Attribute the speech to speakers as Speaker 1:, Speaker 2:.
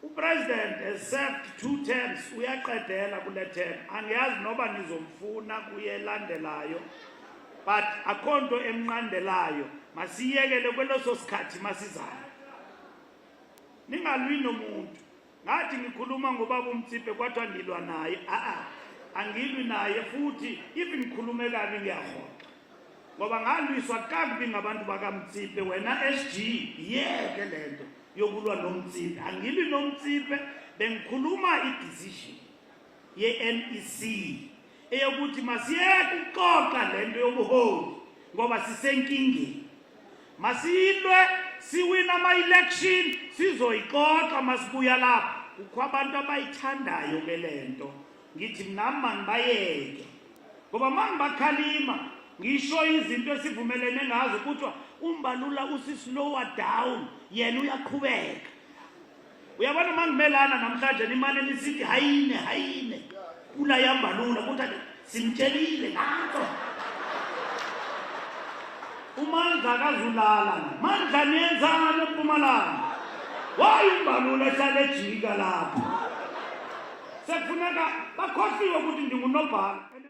Speaker 1: Upresident has served two terms, uyaqedela kule term. Angiyazi noba nizomfuna kuyelandelayo, but akho nto emnqandelayo. Masiyekele kweloso sikhathi masizayo. Ningalwi nomuntu. Ngathi ngikhuluma ngobaba uMtsipe kwathiwa ngilwa naye. A-a, angilwi naye futhi if ngikhulume kabi ngiyahoxa. Ngoba ngalwiswa kakubi ngabantu bakaMtsipe, wena SG yeke lento yokulwa noMtsipe. Angilwi noMtsipe, bengikhuluma i-decision ye-NEC eyokuthi masiyeke ukuxoxa lento yobuholi ngoba sisenkingeni. Masilwe siwina ama-election sizoyixoxa masibuya lapho. Kukho abantu abayithandayo ke lento. Ngithi nami mangibayeke. Ngoba mangibakhalima ngisho izinto esivumelene ngazo kuthiwa uMbalula usislower down yena uyaqhubeka. Uyabona mangimelana namhlanje nimane nisithi hayine hayine pula yaMbalula kuthi simtshelile nanso. UMandla akazulala Mandla niyenzani eMpumalanga? Why uMbalula ehlale ejika lapho? Sekufuneka bakhohliwe ukuthi ndingunobhala.